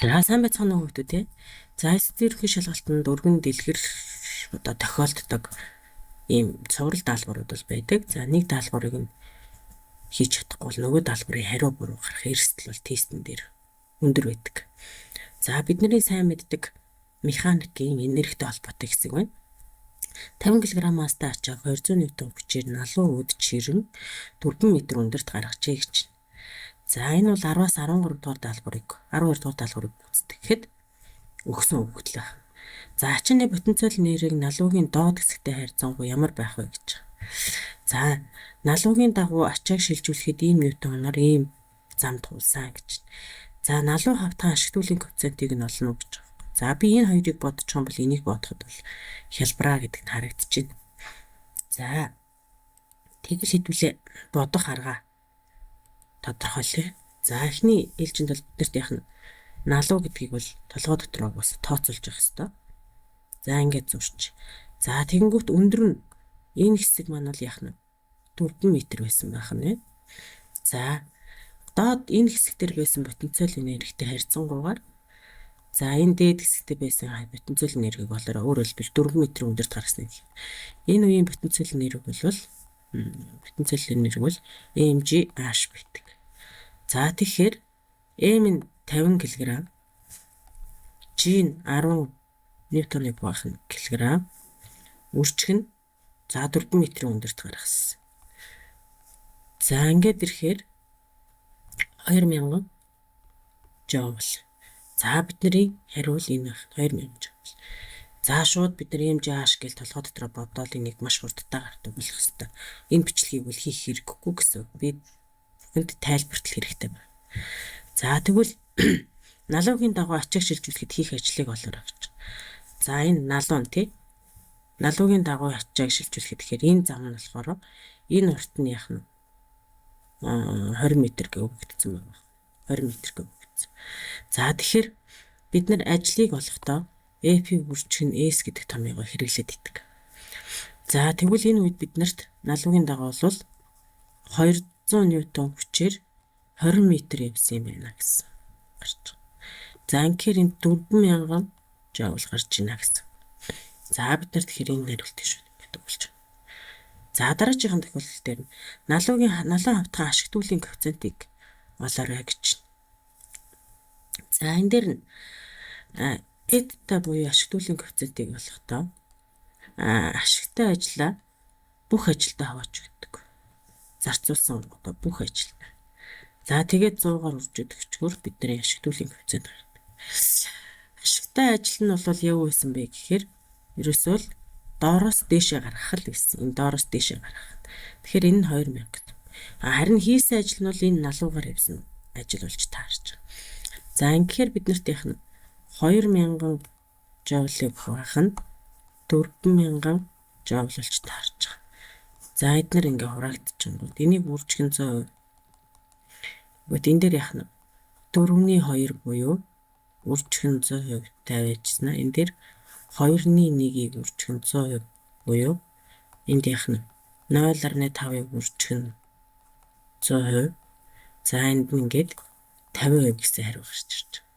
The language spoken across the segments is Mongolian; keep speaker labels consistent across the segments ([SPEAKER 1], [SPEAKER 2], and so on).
[SPEAKER 1] За сайн байцгаана уу хүмүүс ээ. За SAT ерөнхий шалгалтанд өргөн дэлгэр одоо тохиолддог ийм цуврал даалгаврууд бол байдаг. За нэг даалгаврыг нь хийж чадахгүй бол нөгөө даалгаврын хариу буруу гарах эрсдэл бол тестэн дээр өндөр байдаг. За бидний сайн мэддэг механикийн энергитэй холбоотой хэсэг байна. 50 кг масстай ачааг 200 ньютон хүчээр налуу үд чирэн 4 м өндөрт гаргажээ гэж. За энэ бол 10-аас 13 дугаар даалгаврыг 12 дугаар даалгаврыг гүйцэтгэхэд өгсөн өгөгдөл байна. За ачааны потенциал энергийг налуугийн доод хэсэгтэй харьцангуй ямар байх вэ гэж. За налуугийн дагуу ачааг шилжүүлэхэд ийм ньютоноор ийм зам туулсан гэж. За налуу хавтган ашигтүүлгийн коэффициентийг нь олно гэж. За би энэ хоёрыг бодчих юм бол энийг бодоход бол хялбараа гэдэг нь харагдчихэв. За тэгэл хэдүүлээ бодох арга тодорхойлъё. За эхний ээлжинд бол биднэрт яах нь налуу гэдгийг бол толгой дотроо бас тооцоолж явах хэвээр. За ингээд зурч. За тэгэнгүүт өндөр нь энэ хэсэг маань бол яах нь 4 м байсан байх нь. За доод энэ хэсэг дээр байсан потенциал энергитэй харьцангуйгаар за энэ дээд хэсэгтээ байсан потенциал энергийг болоороо өөрөөр хэлбэл 4 м өндөрт гаргасан гэх. Энэ үеийн потенциал энерги бол потенциал энерги бол mgh байдаг. За тэгэхээр m нь 50 кг, g нь 10 ньютоны баах нь килограмм, үржих нь за 4 м өндөрт гаргасан. За ингээд ирэхээр 2000 жоул. За бидний хариул энэ байх 2000 жоул. За шууд бид нар MGH гэж толгой дотроо бодоол энийг маш хурдтай гардаг болох хэвээр. Энэ бичлэгийг бол хийх хэрэггүй гэсэн. Би бүхэнд тайлбарлах хэрэгтэй байна. За тэгвэл налуугийн дагуу ачааг шилжүүлэхэд хийх ажлыг олоорой гэж. За энэ налуу нь тий. Налуугийн дагуу ачааг шилжүүлэхэд тэгэхээр энэ зам нь болохоор энэ урт нь яах нь 20 м гэж өгөгдсөн байна. 20 м гэж өгөгдсөн. За тэгэхээр бид нар ажлыг олохдоо EP үржих нь S гэдэг томьёогоо хэрэглээд идэг. За тэгвэл энэ үед бид нарт налуугийн дагуу бол 200 ньютон хүчээр 20 м явсан юм байна гэсэн гарч байгаа. За инхээр энэ 4000 жаул гарч байна гэсэн. За бид нарт тэгэхээр энэ хариултыг шууд гэдэг болж байна. За дараагийн тохиолдол дээр налуугийн налуу хавтган ашигтүүлгийн коэффициентийг олоорой гэж. За энэ дээр нь эдта буюу ашигтүүлгийн коэффициентийг олохдоо ашигтай ажлаа бүх ажилдаа хаваач өгдөг. Зарцуулсан одоо бүх ажилдаа. За тэгээд 100-аар үржиж өгчгөр бидний ашигтүүлгийн коэффициент гардаг. Ашигтай ажил нь бол юу байсан бэ гэхээр ерөөсөө л доороос дээшээ гаргах л байсан. Энэ доороос дээшээ гаргах. Тэгэхээр энэ нь 2000 гэсэн. Харин хийсэн ажил нь бол энэ налуугаар явсан ажил болж таарч байгаа. За ингэхээр биднэрт яах нь 2000 жоулыг хуваах нь 4000 жоул болж таарч байгаа. За эднэр ингээ хураагдчихэнгууд энийг үржих нь 100%. Тэгвэл энэ дээр яах нь 4-ний 2 буюу үржих нь 100% тавиачснаа. Энэ дээр 2-ны 1-ийг үржих нь 100% буюу энд яах нь 0.5-ыг үржих нь 100%. За энд нь ингээд 50% гэсэн хариу гарч ирж байгаа.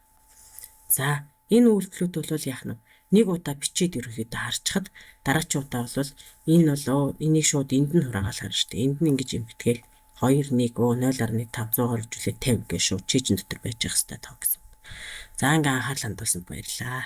[SPEAKER 1] За энэ үйлдэлүүд бол яах нь нэг удаа бичээд ерөнхийдөө харчихад дараагийн удаа бол энэ бол энийг шууд энд нь хураагаал харна шүү дээ. Энд нь ингэж эмхтгэл 2 1 0.5 100-аар үржүүлээд 50 гэж шууд чижин дотор байж явах хэрэгтэй тоо гэсэн. За ингээ анхаарал хандуулсанд баярлалаа.